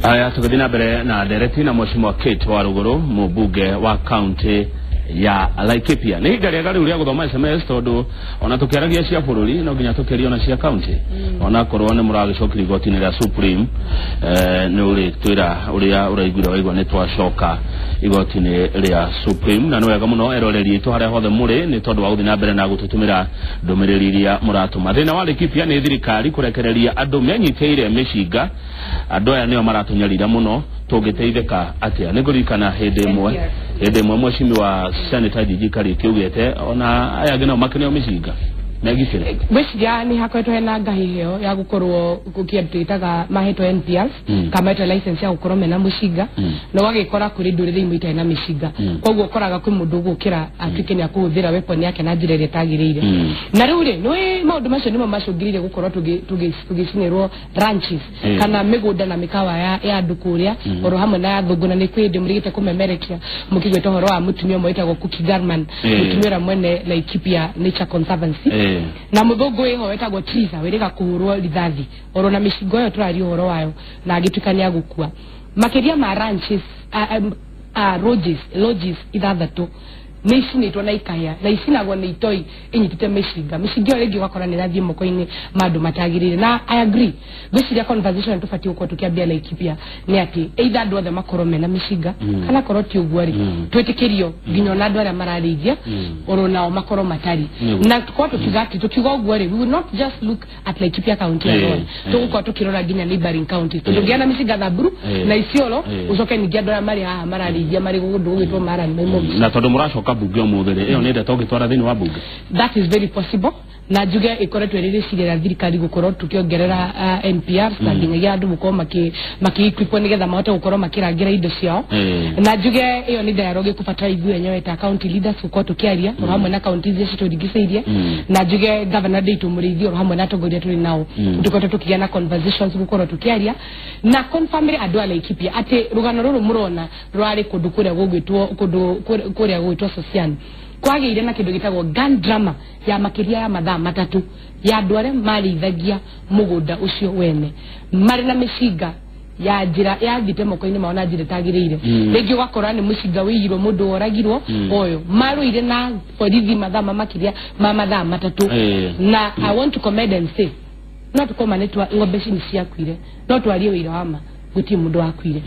Aya, tũgĩthiĩ na mbere na ndereti na Mheshimiwa Kate Waruguru, mũmbunge wa kaunti ya Laikipia. Nĩ ihinda rĩega rĩu rĩa gũthoma SMS, tondũ ona tũkĩaragia cia bũrũri no nginya tũkĩarie ona cia kaunti, ona korwo nĩ mũragĩcokirie igoti-inĩ rĩa Supreme. Nĩ ũrĩtwĩra ũrĩa ũraiguire waigua nĩ twacoka igoti-inĩ rĩa Supreme. Na nĩ wega mũno, eroreri aitũ harĩa hothe mũrĩ, nĩ tondũ wa gũthiĩ na mbere na gũtũtũmĩra ndũmĩrĩri iria mũratũma. Thĩna wa Laikipia nĩ thirikari kũrekereria andũ menyitĩire mĩcinga. Andũ aya nĩo maratũnyarira mũno, tũngĩteithĩka atĩa? Nĩ ngũririkana hĩndĩ ĩmwe mheshimiwa Senator Gigi Kariuki augĩte ona aya angĩ nao makĩneo mĩcinga megitĩre. Ngwĩciria nĩ hakoretwo hena ngahĩhĩo ya gũkorwo kĩndũ twĩtaga mahetwo NPRs kana mahetwo license ya gũkorwo mena mũcinga, na ũgagĩkora kũrĩ ndũrĩrĩ imwe itarĩ na mĩcinga. Koguo ũkoraga kwĩ mũndũ ũgũkĩra atuĩke nĩ akũhũthĩra weapon yake na njĩra ĩrĩa ĩtagĩrĩire. Na rĩu rĩ, nĩ maũndũ macio nĩmo macũngĩrĩirie gũkorwo tũgĩcinĩrwo ranches kana mĩgũnda na mĩkawa ya andũ kũrĩa, oro hamwe na ya thũngũ. Na nĩ kwĩ hĩndĩ mũrigĩte kũmemerekia mũkĩgweta ũhoro wa mũtumia ũmwe wĩtagwo Kuki Garman, mũtumia ũrĩa mwene Laikipia Nature Conservancy, na mũthũngũ wĩho wĩtagwo Triza wĩrĩga kũhũrwo rithathi oro na mĩcingo ĩyo tũraria ũhoro wayo, na agĩtuĩka nĩ agũkua. Makĩria ma ranches, lodges ithathatũ nĩ icinĩtwo na ikahĩa, na icinagwo nĩ itoi inyitĩte mĩcinga. Mĩcinga ĩyo rĩngĩ ũgakora nĩ ĩrathiĩ moko-inĩ ma andũ matagĩrĩire. Na I agree, ngwĩciria conversation tũbatiĩ gũkorwo tũkĩambia Laikipia nĩ atĩ either andũ othe makorwo mena mĩcinga, kana korwo ti ũguo rĩ, twĩtĩkĩrio nginya ona andũ arĩa mararĩithia oro nao makorwo matari. Na tukorwo tukiuga atĩ, tukiuga ũguo rĩ, we will not just look at Laikipia County alone, tũgũkorwo tũkĩrora nginya neighboring counties, tondũ ngĩana mĩcinga Samburu na Isiolo, ũcoke ningĩ andũ arĩa marĩ haha mararĩithia marĩ kũndũ gũgĩtwo Marani maimũ. Na tondũ mũracoka mbunge ũmũthĩ rĩ, ĩyo nĩ ndeto ũngĩtwara thĩinĩ wa mbunge? That is very possible, na njuge ikoretwo ĩrĩ rĩciria rĩa thirikari gũkorwo tũkĩongerera NPRs na nginyagia andũ gũkorwo makĩ-equipwo nĩgetha mahote gũkorwo makĩrangĩra indo ciao. Na njuge ĩyo nĩ dialogue ĩkũbatara ithuĩ enyewe ta county leaders gũkorwo tũkĩaria oro hamwe na county iria citũrigicĩirie. Na njuge Governor Ndeitu Mũrĩithi oro hamwe na atongoria tũrĩ nao, tũkoretwo tũkĩgĩa na conversations, gũkorwo tũkĩaria na confirm andũ a Laikipia atĩ rũgano rũrũ mũrona rwarĩ kũndũ kũrĩa gũgwĩtwo kũndũ kũrĩa gũgwĩtwo Sosian. Kwagĩire na kĩndũ gĩtagwo gun drama ya makĩria ya mathaa 3 ya andũ arĩa marĩithagia mũgũnda ũcio wene marĩ na mĩcinga ya njĩra yathite moko-inĩ mao na njĩra ĩtagĩrĩire. Rĩngĩ ũgakora nĩ mũcinga wĩigirwo mũndũ woragirwo ũyũ, marũire na borithi mathaa ma makĩria ma mathaa 3. Na I want to commend and say, no tũkoma nĩ ng'ombe ici nĩ ciakuire, no twarie wĩira wa ma, gũtirĩ mũndũ wakuire.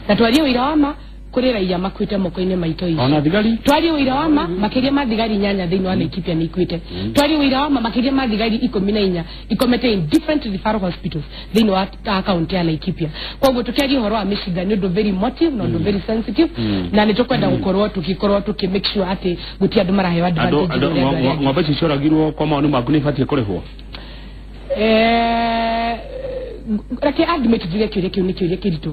Na twarie wĩira wa ma, kũrĩ raia makuĩte moko-inĩ maitũ ici. Ona thigari. Twarie wĩira wa ma, makĩria ma thigari 8 thĩinĩ wa Laikipia nĩ ikuĩte. Twarie wĩira wa ma, makĩria ma thigari 14 ikomete in different referral hospitals thĩinĩ wa kaunti ya Laikipia. Koguo tũkĩaria ũhoro wa mĩcinga nĩ ũndũ very emotive na ũndũ very sensitive, na nĩ tũkwenda gũkorwo tũgĩkorwo tũkĩ make sure atĩ gũtirĩ andũ maraheo andũ advantage andũ igũrũ rĩa andũ arĩa angĩ. Ng'ombe ici cioragirwo, kwa mawoni maku nĩ ibatiĩ kũrĩhwo? Reke admit, njuge kĩũria kĩu nĩ kĩũria kĩritũ,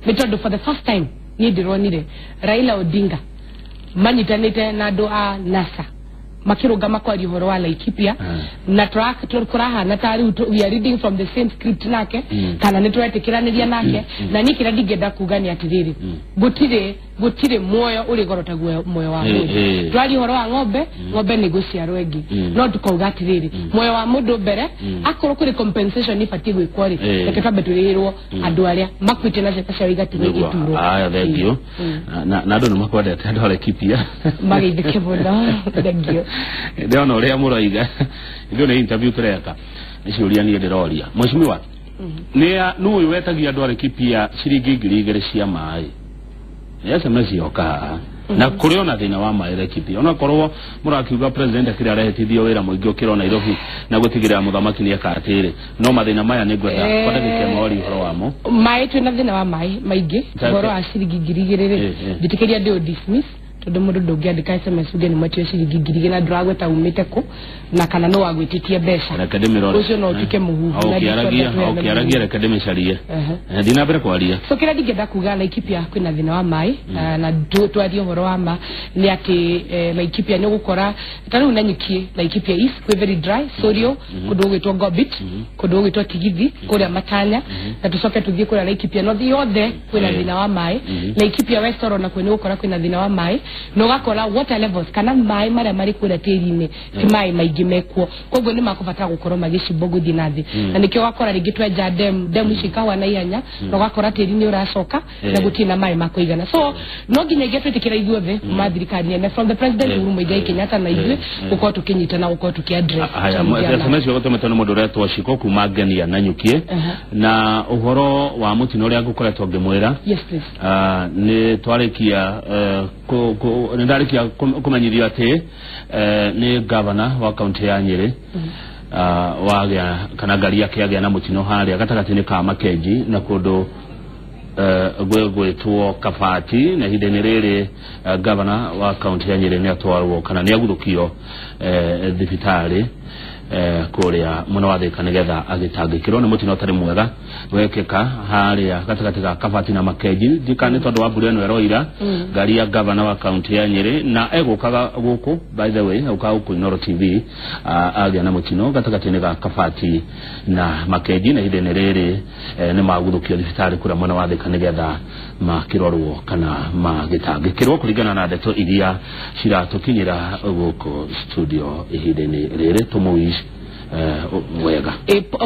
nĩ tondũ for the first time niĩ ndĩronire Raila Odinga manyitanĩte na andũ a NASA makĩrũgama kwaria ũhoro wa Laikipia, na kũrahana ta rĩu we are reading from the same script nake, kana nĩ tũretĩkĩranĩria nake. Na niĩ kĩrĩa ndingĩenda kuga nĩ atĩrĩrĩ, gũtirĩ muoyo ũrĩ goro ta guoyo muoyo wa mũndũ. Twaria ũhoro wa ng'ombe, ng'ombe nĩ gũciarwo ĩngĩ, no tukauga atĩrĩrĩ, muoyo wa mũndũ mbere. Akorwo kũrĩ compensation ibatiĩ gwĩkwo rĩ, reke twambe tũrĩhĩrwo andũ arĩa makuĩte na ciana ciao igatigwo Nĩguo. igĩturwo. Aya, thank you. Na andũ nĩ makwendete, andũ a Laikipia. Mageithĩke mũno, thank you. Ndĩrona ũrĩa mũroiga, ithuĩ nĩ interview tũreka, nĩ ciũria niĩ ndĩroria mheshimiwa. Nĩ nũ ũyũ wetagia andũ a Laikipia ciringi 2000 cia maĩ? Nĩ SMS yoka haha. Na kũrĩ ona thĩna wa maĩ Laikipia, onakorwo mũrakiuga president akĩrĩ arehĩtithio wĩra mũingĩ ũkĩra Nairobi na gũtigĩrĩra mũthamaki nĩ eka atĩrĩ, no mathĩna maya nĩ ngwenda kwa ndagĩka ĩmwe warie ũhoro wamo. Maĩ, twĩna thĩna wa maĩ maingĩ. Ũhoro wa ciringi 2000 rĩ, njĩtĩkĩria ndĩ dismiss, tondũ mũndũ ndũngĩandĩka SMS uge nĩ mwetio ciringi 2000 na ndũragweta umĩte kũ na kana no wagwĩtĩtie mbeca. Reke ndĩmĩrore. Ũcio no ũtuĩke mũhuhu O na ũkĩaragia, ndikwenda o tũheane ũkĩaragia, mũhuhu. Reke ndĩmĩcarie. Ndina mbere kwaria. So kĩrĩa ndingĩenda kuga, Laikipia kwĩna thĩna wa maĩ, na twarie ũhoro wa ma nĩ atĩ Laikipia nĩ ũgũkora ta rĩu Nanyuki, Laikipia East kwĩ very dry, Sorio, kũndũ gũgwĩtwo Ngobit, kũndũ gũgwĩtwo Tigithi, kũrĩa Matanya, na tũcoke tũthiĩ kũrĩa Laikipia North yothe kwĩna thĩna wa maĩ. Laikipia West oro nakuo nĩ ũgũkora kwĩna thĩna wa maĩ. Na ũgakora water levels kana maĩ marĩa marĩ kũrĩa tĩri-inĩ ti maĩ maingĩ mekuo, koguo nĩ makũbatara gũkorwo magĩcimbwo gũthiĩ na thĩ. Na nĩkĩo ũgakora rĩngĩ twenja dam ici ikahwa na ihenya, na ũgakora tĩri nĩ ũracoka na gũtirĩ na maĩ ma kũigana. So no nginyagia twĩtĩkĩra ithuothe kuma thirikari nene, from the President Uhuru Muigai Kenyatta, na ithuĩ gũkorwo tũkĩnyitana gũkorwo tũkĩ-address Haya, challenge ya maĩ. SMS gũtũmĩtwo nĩ mũndũ ũretwo Ciko kuma Ngenia na Nyukie, na ũhoro wa mũtino ũrĩa ngũkoretwo ngĩmwĩra. Yes, please. Nĩ twarĩkia nĩ ndarĩkia kũmenyithio atĩ nĩ gavana wa kaunti ya Nyĩrĩ wagĩa kana ngari yake yagĩa na mũtino harĩa gatagatĩ-inĩ ka Makenji na kũndũ gwĩtwo Kabati, na ihinda-inĩ rĩrĩ gavana wa kaunti ya Nyĩrĩ nĩ atwarwo kana nĩ aguthũkio thibitarĩ kũrĩa mwena wa Thika nĩgetha agĩtangĩkĩrwo nĩ mũtino ũtarĩ mwega wekĩka harĩa gatagatĩ ga Kabati na Makenji. Ndika nĩ tondũ wa mbura ĩno ĩroira, ngari ya gavana wa kaunti ya Nyĩrĩ, na egũkaga gũkũ, by the way, egũkaga gũkũ Inooro TV, agĩa na mũtino gatagatĩ-inĩ ga Kabati na Makenji, na ihinda-inĩ rĩrĩ nĩ maguthũkio thibitarĩ kũrĩa mwena wa Thika nĩgetha makĩrorwo kana magĩtangĩkĩrwo kũringana na ndeto iria ciratũkinyĩra gũkũ studio ihinda-inĩ rĩrĩ. Tũmũwish wega.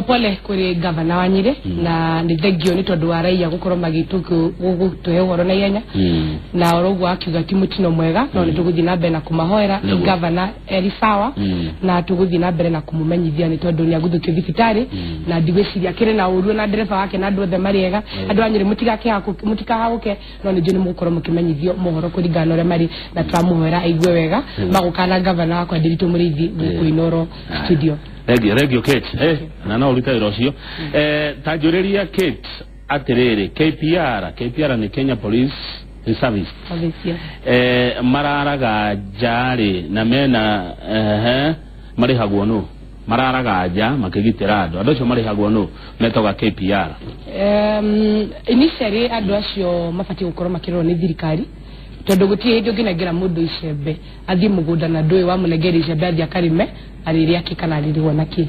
Pole kũrĩ gavana wa Nyĩrĩ, na nĩ thengio nĩ tondũ wa raia gũkorwo magĩtũhe ũhoro na ihenya, na oro ũguo akiuga ti mũtino mwega, no nĩ tũgũthiĩ na mbere na kũmahoera. Gavana eri sawa, na tũgũthiĩ na mbere na kũmũmenyithia nĩ tondũ nĩ aguthũkio thibitarĩ, na ndigwĩciria akĩrĩ na ũru, na ndereba wake na andũ othe marĩ ega. Andũ a Nyĩrĩ, mũtikahagũke, no nĩ njũĩ nĩ mũgũkorwo mũkĩmenyithio mohoro kũringana na ũrĩa marĩ, na tũramũhoera aigue wega. Magũkana gavana wakwa Ndiritu Mũrĩithi gũkũ Inooro studio. Thengio, thengio Kate. Na no ũrute wĩra ũcio. Ta njũrĩria Kate atĩrĩrĩ, KPR nĩ Kenya Police Service. Service, yes. Mararaga nja rĩ, na mena marĩhagwo nũ? Mararaga nja makĩgitĩra andũ, andũ acio marĩhagwo nũ metoga KPR? Initially andũ acio mabatiĩ gũkorwo makĩrorwo nĩ thirikari, tondũ gũtirĩ hĩndĩ ũngĩnengera mũndũ icembe athiĩ mũgũnda na ndũĩ wamũnengera icembe athiĩ akarĩme arĩrĩa kĩ kana arĩrĩhwo na kĩ.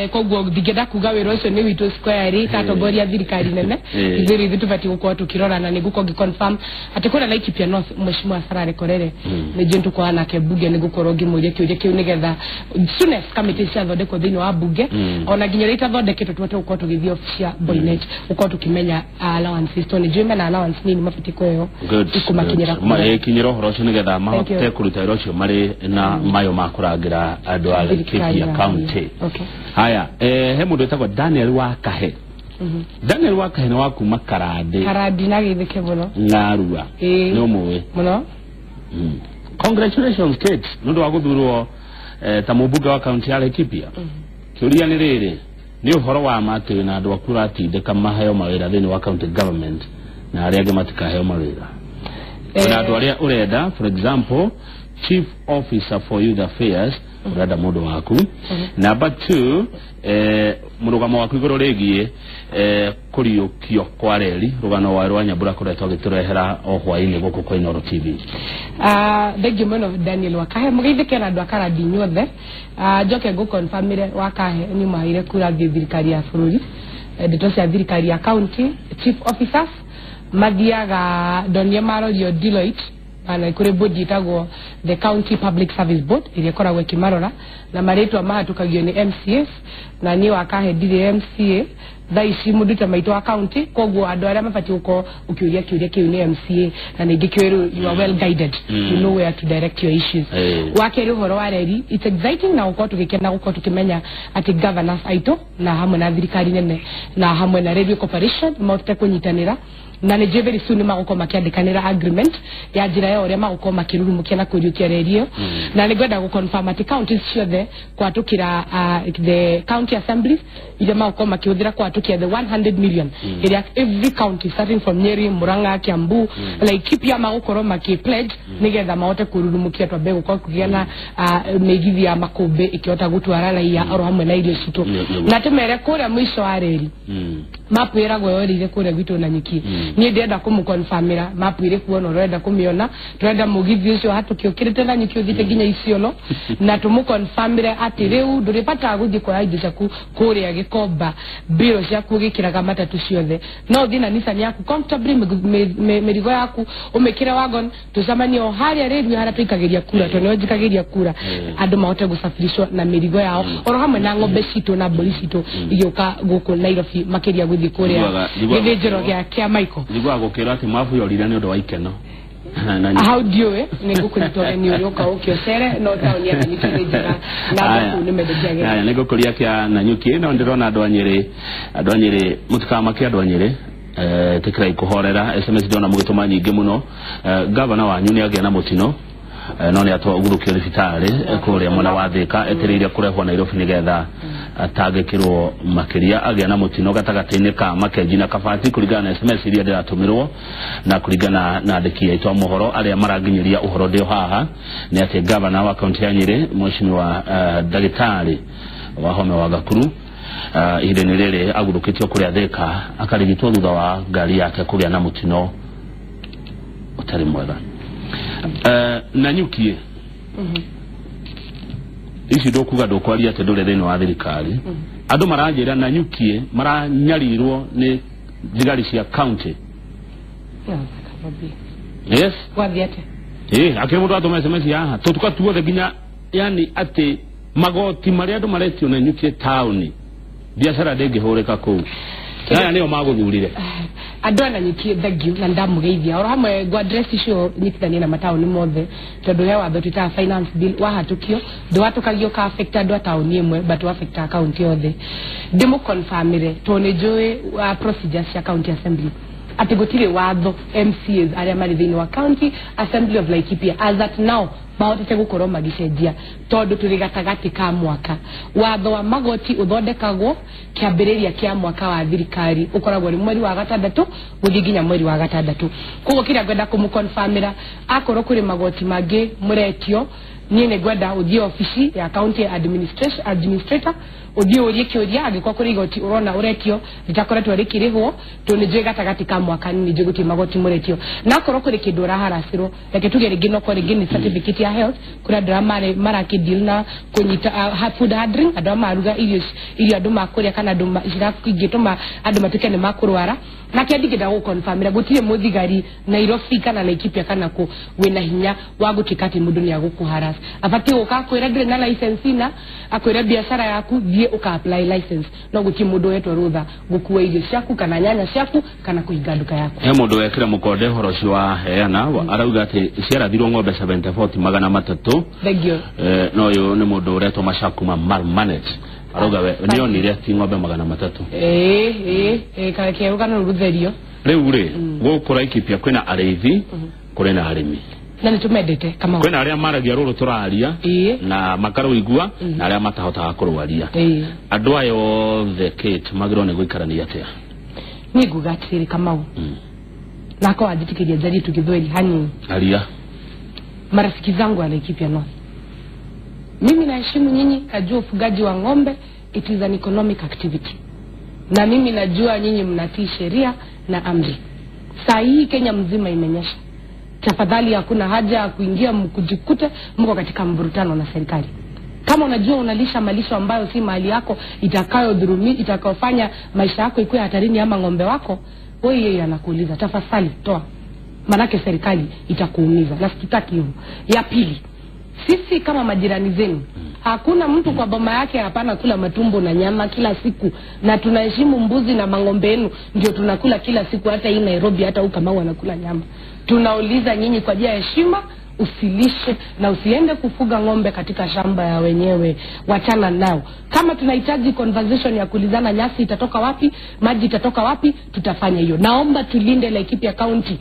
Koguo ndingĩenda kuga wĩra ũcio nĩ witũ square katongoria thirikari nene. Ithuĩ rĩ, ithuĩ tũbatiĩ gũkorwo tũkĩrora, na nĩngũkorwo ngĩ-confirm atĩ kũrĩa Laikipia North, Mheshimiwa Sarare Korere, nĩ njũĩ tũkorwo nake bunge, nĩ ngũkorwo ngĩmũria kĩũria kĩu nĩgetha soonest kamĩtĩ ciathondekwo thĩinĩ wa bunge, ona nginya ũrĩa itathondeketwo, tũhote gũkorwo tũgĩthiĩ obici ya Boynet gũkorwo tũkĩmenya allowances, tondũ nĩ njũĩ mena allowance nini mabatiĩ kũheo ikũmakinyĩra kũrĩa. Ĩkinyĩra ũhoro ũcio nĩgetha mahote Thank you. kũruta wĩra ũcio marĩ na mayo ma kũrangĩra andũ a Thirikari Laikipia County. Haya, he mũndũ wĩtagwo Daniel wa Kahe. Daniel wa Kahe nĩ wa kuma Karandĩ. Karandi na gĩthĩke mũno. Ng'arua. Nĩ ũmũĩ? Mũno. Congratulations Kate nĩ ũndũ wa gũthurwo ta mũmbunge wa kaunti ya Laikipia. Kĩũria nĩ rĩrĩ, nĩ ũhoro wa ma atĩ wĩna andũ aku ũratindĩka maheo mawĩra thĩinĩ wa county government na arĩa angĩ matikaheo mawĩra? Na andũ arĩa ũrenda, for example, chief officer for youth affairs, ũrenda mũndũ waku. Number two, mũrũgamo waku igũrũ rĩgiĩ kũriũkio kwa reri rũgano wa rwa Nyambura koretwo agĩtũrehera o hwaĩ-inĩ gũkũ kwa Inooro TV. Thengio mũno Daniel Wakahe, mũgeithĩke na andũ a Karandi inyuothe. Njoke ngũconfirmĩre Wakahe nĩ maheire kura thiĩ thirikari ya bũrũri. Ndeto cia thirikari ya county, chief officers mathiaga ndonie marorio Deloitte, kana kũrĩ board ĩtagwo the County Public Service Board ĩrĩa ĩkoragwo ĩkĩmarora, na marĩtwa mahatũkagio nĩ MCAs, na niĩ Wakahe ndirĩ MCA thaa ici, mũndũ ta maitũ wa county. Koguo andũ arĩa mabatiĩ gũkorwo ũkĩũria kĩũria kĩu nĩ MCA, na ningĩ kĩũrũ you are well guided, you know where to direct your issues. Wa kerĩ, ũhoro wa reri, it's exciting na gũkorwo tũgĩkena gũkorwo tũkĩmenya atĩ governors aitũ na hamwe na thirikari nene na hamwe na Radio Corporation mahotete kũnyitanĩra, na nĩ njũĩ very soon nĩ magũkorwo makĩandĩkanĩra agreement ya njĩra ya ũrĩa magũkorwo makĩrurumũkia na kũriũkia reri ĩyo. Na nĩ ngwenda gũ-confirm atĩ counties ciothe kũhatũkĩra the county assemblies iria magũkorwo makĩhũthĩra kũhatũkia the 100 million ĩrĩa every county starting from Nyeri, Murang'a, Kiambu, Laikipia magũkorwo makĩ pledge nĩgetha mahote kũrurumũkia, twambe gũkorwo kũgĩa na mĩgithi ya makũmbĩ ĩkĩhota gũtwara raia oro hamwe na irio citũ. Na tũmere kũrĩa mũico wa reri, mapu ĩragwo yorĩire kũrĩa gwitũ na nyiki. Niĩ ndĩrenda kũmũconfirmĩra mapu ĩrĩ kuo na ũrenda kũmĩona. Tũrenda mũgithi ũcio hatũke ũkĩrĩte Nanyuki ũthiĩte nginya Isiolo, na tũmũconfirmĩre atĩ rĩu ndũrĩbatara gũthiĩ kuoya indo ciaku kũrĩa Gĩkomba, mbiro ciaku ũgĩkĩraga matatũ ciothe, no ũthiĩ na Nissan yaku comfortably, mĩrigo yaku ũmĩkĩre wagon, tũcemanie o harĩa rĩu harĩa tũikagĩria kura, tondũ nĩho njikagĩria kura, andũ mahote gũcabirishwo na mĩrigo yao oro hamwe na ng'ombe citũ na mbũri citũ igĩũka gũkũ Nairobi, makĩria gũthiĩ kũrĩa gĩthĩnjĩro gĩa kĩa Michael. Njiguaga gũkĩrwo atĩ mabu yorire nĩ ũndũ wa ikeno. Hau ndiũĩ, nĩ ngũkũnyita ũgeni ũrĩa ũka ũke ũcere, no taũni ya Nanyuki nĩ njega na andũ kũu nĩ mendete ageni. Aya, nĩ ngũkũria kĩa Nanyuki no ndĩrona andũ a Nyĩrĩ, andũ a Nyĩrĩ mũtikamake, andũ a Nyĩrĩ tĩkĩrai kũhorera. SMS ndĩrona mũgĩtũma nyingĩ mũno. Gavana wanyu nĩ agĩa na mũtino, no nĩ atwagurũkio thibitarĩ kũrĩa mwena wa Thĩka, etereire kũrehwo Nairobi nĩgetha atangĩkĩrwo makĩria. Agĩa na mũtino gatagatĩ-inĩ ka Makenji na Kabati, kũringana na SMS iria ndĩratũmĩrwo na kũringana na andĩki aitũ a mohoro arĩa maranginyĩria ũhoro ndĩ o haha, nĩ atĩ gavana wa kaunti ya Nyĩrĩ, mheshimiwa ndagĩtarĩ Wahome wa Gakuru, ihinda-inĩ rĩrĩ agurũkĩtio kũrĩa Thĩka akarigitwo thutha wa ngari yake kũgĩa na mũtino ũtarĩ mwega. Nanyuki ici ndũkuga ndũkwaria atĩ ndũrĩ thĩinĩ wa thirikari. Andũ maranjĩra Nanyuki maranyarirwo nĩ thigari cia county. Yes, Gwathiĩ atĩa? Akĩrĩ mũndũ atũma SMS haha tũtuka tuothe nginya yani atĩ magoti marĩa andũ maretio Nanyuki taũni, biacara ndĩngĩhũrĩka kũu. Aya nĩo magũthurire. Andũ a Nanyuki, thank you, na ndamũgeithia oro hamwe. Ngwa address icio nyitithanie na mataũni mothe, tondũ he watho twĩtaga finance bill wahatũkio, ndũhatũkagio ka affect andũ a taũni ĩmwe, but wa affect kaunti yothe. Ndĩmũconfirmĩre, tondũ nĩ njũĩ procedures cia county assembly, atĩ gũtirĩ watho MCAs arĩa marĩ thĩinĩ wa County Assembly of Laikipia as at now mahotete gũkorwo magĩcenjia, tondũ tũrĩ gatagatĩ ka mwaka. Watho wa magoti ũthondekagwo kĩambĩrĩria kĩa mwaka wa thirikari, ũkoragwo nĩ mweri wa gatandatũ gũthiĩ nginya mweri wa gatandatũ. Koguo kĩrĩa ngwenda kũmũconfirmĩra, akorwo kũrĩ magoti mangĩ mũretio, niĩ nĩ ngwenda ũthiĩ obici ya county administration administrator, ũthiĩ ũrie kĩũria angĩkorwo kũrĩ igoti ũrona ũretio rĩtakoretwo rĩkĩrĩhwo, tondũ nĩ njũĩ gatagatĩ ka mwaka nĩ njũĩ gũtirĩ magoti mũretio. Na akorwo kũrĩ kĩndũ ũraharacĩrwo, reke tuge rĩngĩ no korwo rĩngĩ nĩ certificate ya health, kũrĩ andũ arĩa marĩ marakĩ deal na kũnyita food handling, andũ arĩa maruga irio irio andũ makũrĩa kana andũ ingĩtũma andũ matuĩke nĩ makũrwara. Na kĩa ndingĩenda gũconfirmĩra, gũtirĩ mũthigari Nairobi kana Laikipia kana kũ wĩna hinya wa gũtuĩka atĩ mũndũ nĩ agũkũharass. Abatiĩ gũka akwĩre ndũrĩ na license, na akwĩre biacara yaku thiĩ ũka apply license, no gũtirĩ mũndũ ũhetwo rũtha gũkua irio ciaku kana nyanya ciaku kana kũhinga nduka yaku. He mũndũ wekĩra mũkonde ũhoro ũcio wa heana, arauga atĩ ciarathirwo ng'ombe 74 ti 300. Thank you. No ũyũ nĩ mũndũ ũretwo Mashakuma Marmanet, arauga we nĩonire ti ng'ombe 300. Ĩĩ ĩĩ, kerũ kana rũtherio. Rĩu rĩ, gũkũ Laikipia kwĩna arĩithi, kũrĩ na arĩmi. Na nĩ tũmendete, Kamau. Kwĩna arĩa maragia rũrũ tũraria na makarũigua, na arĩa matahotaga kũrwaria. Andũ aya othe, Kate, magĩrĩirwo nĩ gũikarania atĩa? Niĩ nguga atĩrĩrĩ, Kamau, nako wanjĩtĩkĩria njarie tu Gĩthweri hanini. Aria. Marafiki zangu wa Laikipia North, mimi naheshimu nyinyi, najua ufugaji wa ng'ombe it is an economic activity, na mimi najua nyinyi mnatii sheria na amri. Saa hii Kenya mzima imenyesha. Tafadhali, hakuna haja ya kuingia mkujikute mko katika mvurutano na serikali. Kama unajua unalisha malisho ambayo si mali yako, itakayodhurumi, itakayofanya maisha yako ikuwe hatarini ama ng'ombe wako, wewe yeye anakuuliza, tafadhali toa, manake serikali itakuumiza na situtaki hivyo. Ya pili, sisi kama majirani zenu, hakuna mtu kwa boma yake hapana kula matumbo na nyama kila siku, na tunaheshimu mbuzi na mang'ombe yenu, ndio tunakula kila siku, hata hii Nairobi, hata huku kama wanakula nyama. Tunauliza nyinyi kwa ajili ya heshima, usilishe na usiende kufuga ng'ombe katika shamba ya wenyewe, wachana nao. Kama tunahitaji conversation ya kuulizana nyasi itatoka wapi, maji itatoka wapi, tutafanya hiyo. Naomba tulinde Laikipia County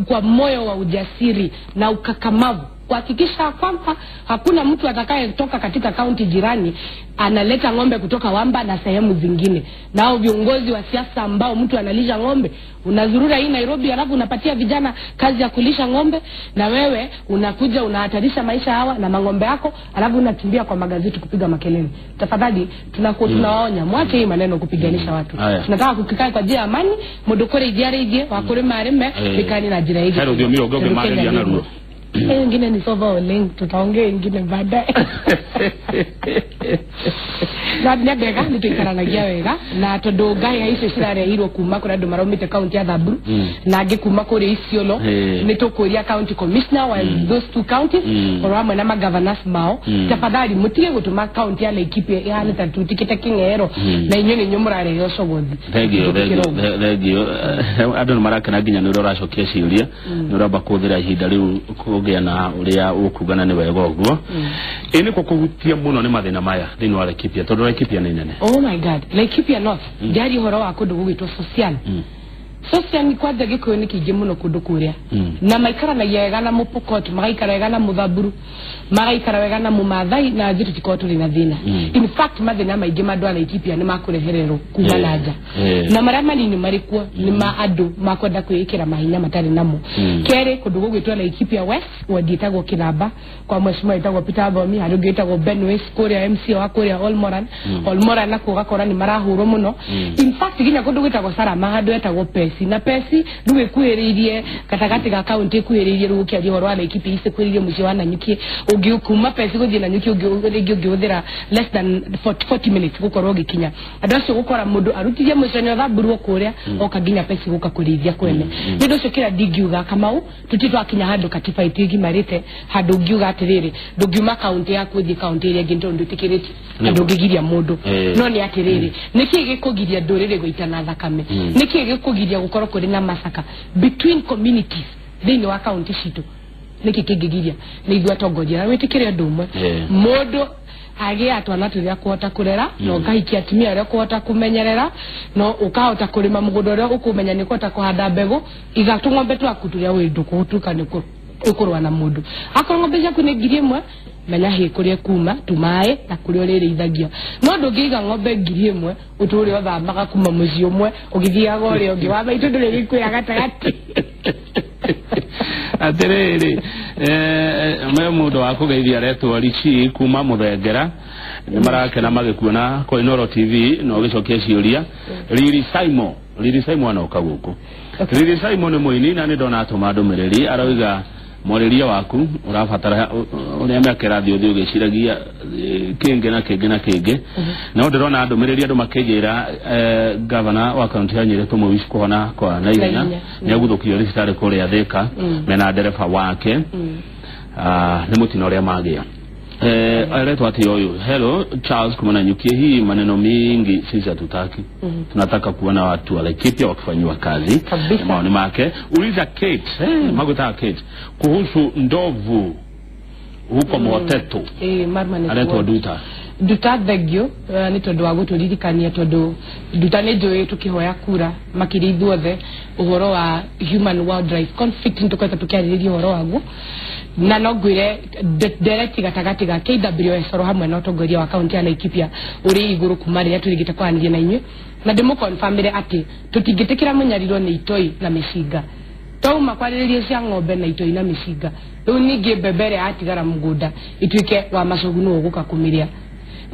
kwa moyo wa ujasiri na ukakamavu. kuhakikisha kwamba hakuna mtu atakayetoka katika kaunti jirani analeta ng'ombe kutoka Wamba na sehemu zingine. Nao viongozi wa siasa ambao mtu analisha ng'ombe, unazurura hii Nairobi alafu unapatia vijana kazi ya kulisha ng'ombe, na wewe unakuja unahatarisha maisha hawa na mang'ombe yako, alafu unakimbia kwa magazeti kupiga makelele. Tafadhali tunawaonya, mwache hii maneno kupiganisha watu. Tunataka kukikae kwa njia ya amani, mudukore ijiare ije, wakore mareme, bikani na jira ije. Hero ndio miro goge mare ya naruo. Hiyo ingine ni sova oleng, tutaongea ingine baadaye. Na ndega nituikaranagia wega na tondu ngai icio cirarehirwo kuma kuri andu maraumite kaunti ya Thamburu na angi kuma kuri Isiolo, nitukuria county commissioner wa those two counties oro hamwe na magovernors mao, tafadhali mutige gutuma kaunti ya Laikipia ihane ta tutikite king'ero na inyuĩ nĩ inyuĩ mũrarehe ũcogothi. Thengio, thengio. Andũ nĩ marakena nginya nĩ ũrĩa ũracokia ciũria, nĩ ũramba kũhũthĩra ihinda rĩu kũgĩa na ũrĩa ũkuga na nĩ wega ũguo. Ĩ nĩkũ kũhutia mũno nĩ mathĩna maya thĩinĩ wa Laikipia, tondũ Laikipia nĩ nene. Oh my God, Laikipia North ndiari ũhoro wa kũndũ gũgwĩtwo Sosian. Sosian kwanja gĩkũyũ nĩ kĩingĩ mũno kũndũ kũrĩa, na maikaranagia wega na Mũpokot, magaikara wega na Mũthamburu, magaikara wega na Mũmathai, na ithuĩ tũtikoragwo tũrĩ na thĩna. In fact mathĩna maingĩ ma andũ a Laikipia nĩ makũrehererwo kuma na nja, na marĩa manini marĩ kuo nĩ ma andũ makwenda kwĩĩkĩra mahinya matarĩ namo. Kerĩ, kũndũ gũgwĩtwo Laikipia West, wodi ĩtagwo Kĩramba kwa mheshimiwa ĩtagwo Peter Thomi, harĩ ũngĩ wĩtagwo Ben West kũrĩa MCA wa kũrĩa Olmoran. Olmoran nakuo ũgakora nĩ marahũrwo mũno. In fact nginya kũndũ gwĩtagwo Sarama handũ hetagwo Pesi, na Pesi rĩu ĩkuhĩrĩirie gatagatĩ ga kaunti, ĩkuhĩrĩirie rĩu ũkĩaria ũhoro wa Laikipia East, ĩkuhĩrĩirie mũciĩ wa Nanyuki. Ũngĩ kuma Pesi gũthiĩ Nanyuki rĩngĩ ũngĩhũthĩra less than 40 minutes gũkorwo ũgĩkinya. Andũ acio gũkora mũndũ arutithie mũico Thamburu kũrĩa oka nginya Pesi gũka kũrĩithia kwene. Nĩ ũndũ ũcio kĩrĩa ndingiuga Kamau, tũtirĩ twakinya handũ katiba itũ ĩgimarĩte handũ ũngiuga atĩrĩrĩ ndũngiuma kaunti yaku ũthiĩ kaunti ĩrĩa ĩngĩ tondũ ndwĩtĩkĩrĩtio na ndũngĩgiria mũndũ. No nĩ atĩrĩrĩ, nĩkĩĩ gĩkũgiria ndũrĩrĩ gũitana thakame? Nĩkĩĩ gĩkũgiria gũkorwo kũrĩ na massacre between communities thĩinĩ wa kaunti citũ? Nĩkĩ kĩngĩgiria? Nĩ ithuĩ atongoria. Na wĩtĩkĩre ũndũ ũmwe, mũndũ agĩa twana tũrĩa kũhota kũrera, na ũkahikia atumia arĩa ũkũhota kũmenyerera, na ũkahota kũrĩma mũgũnda ũrĩa ũkũmenya nĩ ũkũhota kũhanda mbegũ, iga tũng'ombe twaku tũrĩa wĩ ndũkũhũtuka nĩ ũkũrũa na mũndũ. Akorwo ng'ombe ciaku nĩ 1,000, menya hĩ kũrĩa kuma tũmaĩ na kũrĩa ũrĩrĩithagia. No ndũngĩiga ng'ombe 1,000 ũtũre ũthamaga kuma mũciĩ ũmwe ũgĩthiaga ũrĩa ũngĩ, wa maitũ ndũrĩ gĩkuya gatagatĩ. Atĩrĩrĩ, me mũndũ wa kũgeithia aretwo Richi kuma Mũthengera, nĩ marakena magĩkuona kwa Inooro TV na ũgĩcokia ciũria. Riri Simon, Riri Simon anoka gũkũ. Riri Simon nĩ mũini na nĩ ndona atũma ndũmĩrĩri, arauga mwarĩrie waku ũrabatara ũrĩa mĩaka ĩrathiĩ ũthiĩ ũgĩciragia kĩngĩ na kĩngĩ na kĩngĩ. No ndĩrona ndũmĩrĩri andũ makĩnjĩra gavana wa kaunti ya Nyĩrĩ tũmũwici kũhona kwa naihenya, nĩ aguthũkirio thibitarĩ kũrĩa Thĩka mena ndereba wake, nĩ mũtino ũrĩa magĩa. Aletwa ati oyu. Hello Charles kumana Nyukie, hii maneno mingi sisi hatutaki. Tunataka kuona watu wa Laikipia wakifanyiwa kazi. Maoni make. Uliza Kate, magota Kate kuhusu ndovu huko Mwateto. Aletwa Duta. Duta thengio nĩ tondũ wa gũtũririkania, tondũ Duta nĩ njũĩ tũkĩhoya kura makĩria ithuothe ũhoro wa human wildlife conflict nĩ tũkoretwo tũkĩarĩrĩria ũhoro waguo, na no ngwĩre ndereti gatagatĩ ga KWS oro hamwe na ũtongoria wa kaunti ya Laikipia ũrĩ igũrũ kuma rĩrĩa tũrĩgĩte kwaranĩria na inyuĩ, na ndĩmũconfirmĩre atĩ tũtingĩtĩkĩra mũnyarirwo nĩ itoi na mĩcinga. Tauma kwarĩrĩria cia ng'ombe na itoi na mĩcinga, rĩu ningĩ mbembe ĩrĩa yatigara mũgũnda ituĩke wa macogu nĩwe ũgũka kũmĩrĩa.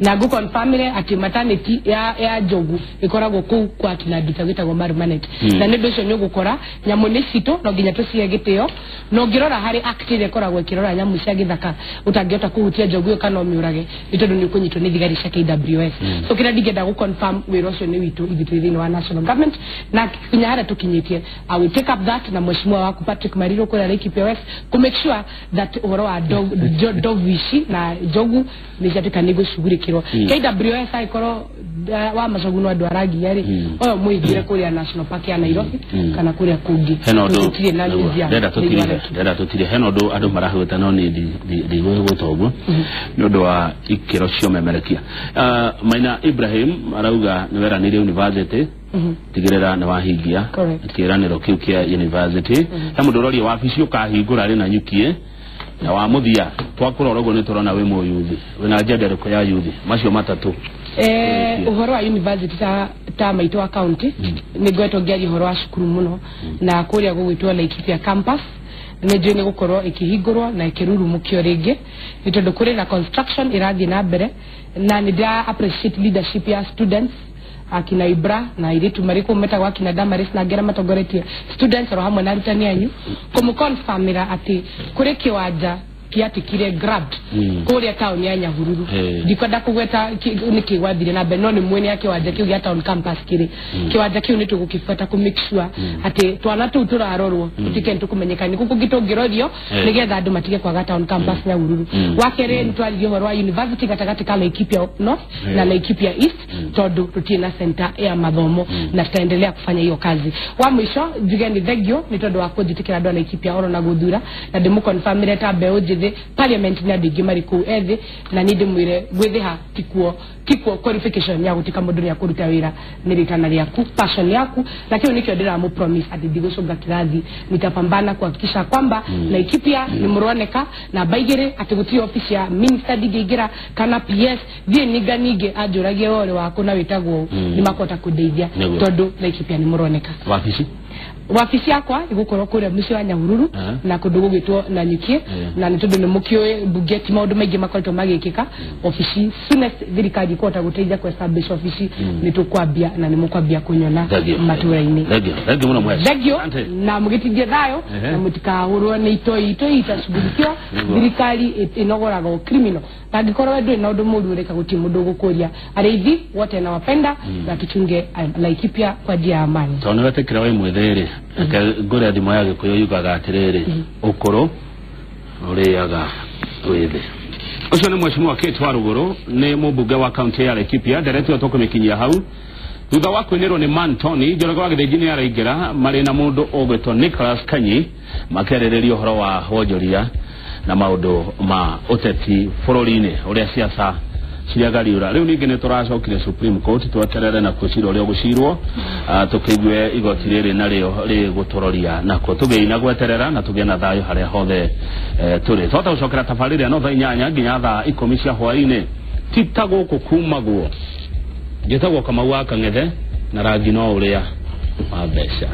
Na ngũconfirmĩre atĩ maternity ya njogu ĩkoragwo kũu kwa kina Nduta gwĩtagwo Marumanet. Na nĩ ũndũ ũcio nĩ ũgũkora nyamũ nĩ citũ, no nginya tũcihe gĩtĩo. Na ũngĩrora harĩ act ĩrĩa ĩkoragwo ĩkĩrora nyamũ cia gĩthaka, ũtangĩhota kũhutia njogu ĩyo kana ũmĩũrage nĩ tondũ nĩ ũkũnyitwo nĩ thigari cia KWS. So kĩrĩa ndingĩenda gũconfirm wĩra ũcio nĩ witũ ithuĩ twĩ thĩinĩ wa national government, na kinya harĩa tũkinyĩtie I will take up that na mheshimiwa waku Patrick Mariro kũrĩa Laikipia West kũ make sure that ũhoro wa ndovu ici na njogu nĩ ciatuĩka nĩ igũcugurĩkĩrwo. KWS aikorwo wa macogu no andũ aragia rĩ, ũyũ mũingĩre kũrĩa National Park ya Nairobi kana kũrĩa kũngĩ. Tũtirĩ na museum. Ndenda tũtirĩ hena ũndũ andũ marahũta no nĩ ndigũgũta ũguo nĩ ũndũ wa ikĩro cia ũmemerekia. Maina Ibrahim arauga nĩ weranĩire university, tigĩrĩra nĩ wahingia kĩĩranĩro kĩu kĩa university. He mũndũ ũroria wabici ũkahingũra rĩ na Nyukie, Na wa muthia twakurora uguo ni turona wi mu yuthi wina agenda iriku ya yuthi macio matatu? Uhoro wa university ta maitũ wa county nĩ ngoretwo ngĩaria ũhoro wa cukuru mũno na kũrĩa gũgwĩtwo Laikipia campus nĩ njũĩ nĩ gũkorwo ĩkĩhingũrwo na ĩkĩrurumũkio rĩngĩ nĩ tondũ kũrĩ na construction ĩrathiĩ na mbere na nĩ ndĩra appreciate leadership ya students akina Ibra na airĩtu marĩ kũu metagwo akina Damaris na angĩ arĩa matongoretie students oro hamwe na arutani anyu kũmũconfirmĩra atĩ kũrĩ kĩwanja kĩatikire grabbed kũrĩa town ya Nyahururu. Ndikwenda kũgweta nĩkĩ gwathire na mbere no nĩ mwene ya kĩwanja kĩu gĩa town campus kĩrĩ kĩwanja kĩu nĩ tũgũkĩbuata kũ make sure atĩ twana tũu tũrarorwo tũtike nĩ tũkũmenyeka nĩ kũ kũngĩ tũngĩrorio nĩgetha andũ matige kwaga town campus Nyahururu. Wa kerĩ nĩ twaririe ũhoro wa university gatagatĩ ka Laikipia North na Laikipia East tondũ tũtirĩ na center ya mathomo na tutaendelea kufanya hiyo kazi. Wa mũico njuge nĩ thengio nĩ tondũ wa kũnjĩtĩkĩra andũ a Laikipia oro na gũthura na ndĩmũconfirmĩre ta mbeũ njĩthĩ parliament nĩ andũ aingĩ marĩ kũu ethĩ na niĩ ndĩmwĩre gwĩthĩha tikuo qualification ya gũtuĩka mũndũ nĩ akũruta wĩra nĩ rĩtana rĩaku passion yaku na kĩu nĩkĩo ndĩramũ promise atĩ ndigũcũnga kĩrathi nitapambana kuhakikisha kwamba Laikipia nĩ mũroneka namba igĩrĩ atĩ gũtirĩ office ya minister ndingĩingĩra kana PS thiĩ ninga ningĩ anjũragie ũrĩ waku na wĩtagwo ũũ nĩ makũhota kũndeithia tondũ Laikipia nĩ mũroneka. Wabici wabici yakwa igukorwo kuria muciĩ wa Nyahururu na kundu gugwitwo Nanyuki na nĩ tondũ nĩ mũkĩũĩ mbunge ti maũndũ maingĩ makoretwo magĩkĩka obici soonest thirikari ĩkũhota gũteithia kũ establish obici nĩ tũkwambia na nĩ mũkwambia kũnyona matũra-inĩ. Thengio mũno mweci. Thengio na mũgĩtindie thayũ na mũtikahũrwo nĩ itoi itoi itacugurikiwa thirikari ĩnogoraga criminal na angĩkorwo we ndũrĩ na ũndũ mũru ũreka gũtirĩ mũndũ ũgũkũria. Arĩithi wote nawapenda na tuchunge Laikipia kwa njia ya amani. Tondũ nĩ wetĩkĩra wĩ mwĩthĩ-rĩ reke ngũre thimo ya Gĩkũyũ yugaga atĩrĩrĩ ũkũrũ ũrĩaga wĩthĩ. Ũcio nĩ Mheshimiwa Kate Waruguru nĩ mũmbunge wa kaunti ya Laikipia ndereti ĩyo tũkũmĩkinyia hau thutha wa kwĩnĩrwo nĩ Mantoni Njoroge wa Gĩthĩnji nĩ araingĩra marĩ na mũndũ ũgwĩtwo Nicholas Kanyi makĩarĩrĩria ũhoro wa wonjoria na maũndũ ma ũteti bũrũri-inĩ ũrĩa siasa ciriagariura. Rĩu ningĩ nĩ tũracokire Supreme Court tweterere na kwĩcira ũrĩa ũgũcirwo tũkĩigue igoti rĩrĩ narĩo rĩgũtũroria nakuo tũgĩi na gweterera na tũgĩe na thayũ harĩa hothe tũrĩ. Twahota gũcokera tabarĩra ĩno thaa 8 nginya thaa 10 cia hwaĩ-inĩ ti ta gũkũ kumagwo njĩtagwo Kamau wa Kang'ethe na rangi no ũrĩa wa mbeca.